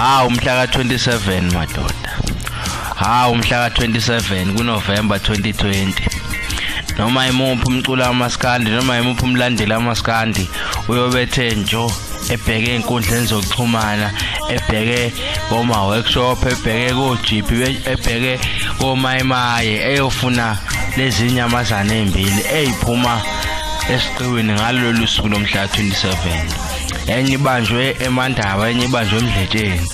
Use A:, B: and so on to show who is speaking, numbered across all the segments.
A: Hawu, mhla ka-27 madoda. Hawu, mhla ka-27 kuNovember 2020. Noma imuphi umculo wamaskandi, noma imuphi umlandeli wamaskandi uyobethe njo ebheke ey'nkundleni zokuxhumana, ebheke koma-workshop, ebheke kojipi, ebheke komayimaye, eyofuna lezi nyamazane ey'mbili ey'phuma esiqiwini ngalolu suku lomhla 27. Enye ibanjwe eMandaba, enye ibanjwe eMdletsheni.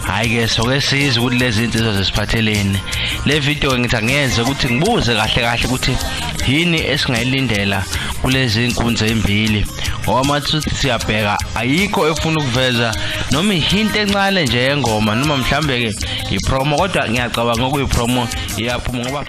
A: Hhayi-ke soke sizwe ukuthi lezi nsizwa zisiphatheleni. Le video ngithi angiyenze ukuthi ngibuze kahle kahle ukuthi yini esingayilindela kulezi nkunzi ezimbili, ngoba manje siyabheka ayikho efuna ukuveza noma ihinti encane nje yengoma, noma mhlambe ke ipromo, kodwa ngiyacabanga okuyipromo iyaphuma ngoba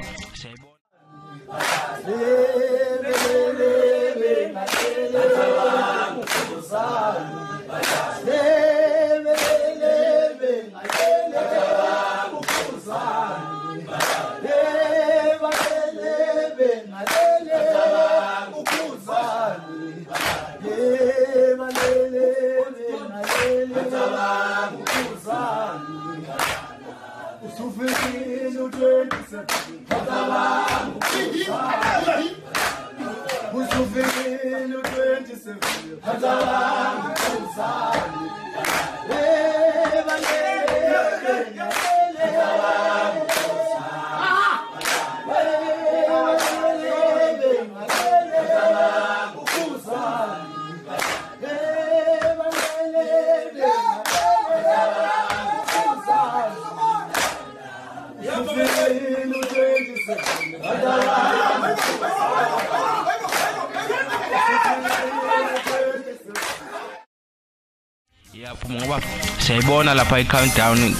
A: iyaphuma ngoba siyayibona lapha i-countdown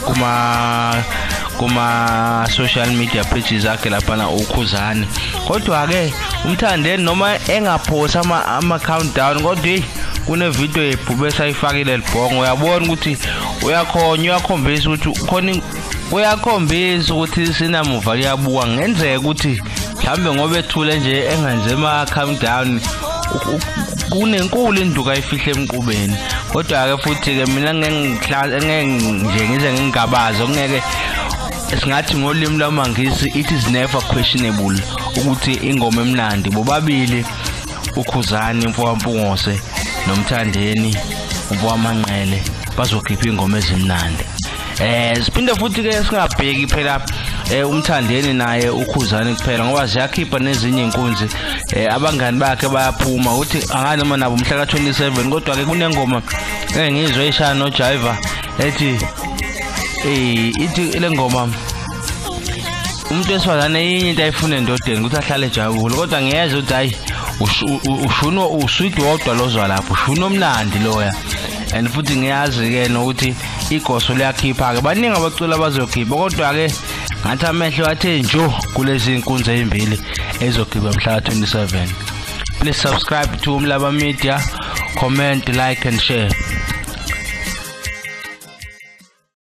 A: kuma social media pages akhe laphana uKhuzani. Kodwa-ke uMthandeni noma engaphosi ama-countdown, kodwa kune video yebhubesi ayifakile libhongo, uyabona ukuthi uyakhonya, uyakhombisa ukuthi khona, uyakhombisa ukuthi sinamuva kuyabuka. Kungenzeka ukuthi mhlawumbe ngoba ethule nje engenze ama-countdown kunenkulu induku ayifihle emqubeni. Kodwa-ke futhi-ke mina ngeke nje ngize ngingabaze, kungeke singathi ngolimi lwamaNgisi it is never questionable ukuthi ingoma emnandi bobabili uKhuzani mfokaMpungose noMthandeni mfokaManqele bazokhipha ingoma ezimnandi. Siphinde futhi-ke singabheki phela uMthandeni naye uKhuzani kuphela, ngoba ziyakhipha nezinye inkunzi, abangani bakhe bayaphuma ukuthi angani noma nabo mhla ka-27. Kodwa-ke kunengoma engizwe ishaya noJaiva ethi ithi le ngoma umuntu wesifazane yinye into ayifuna endodeni ukuthi ahlale ejabule, kodwa ngiyezwa ukuthi hhayi ushuno uswidi wodwa lozwa lapho, ushuno omnandi loya. And futhi ngiyazi-ke nokuthi igoso liyakhipha-ke, baningi abaculi abazokhipha, kodwa-ke ngathi amehlo athe njo kulezi nkunzi ezimbili ezokhipha mhla ka-27. Please subscribe to Umlaba Media, comment, like and share.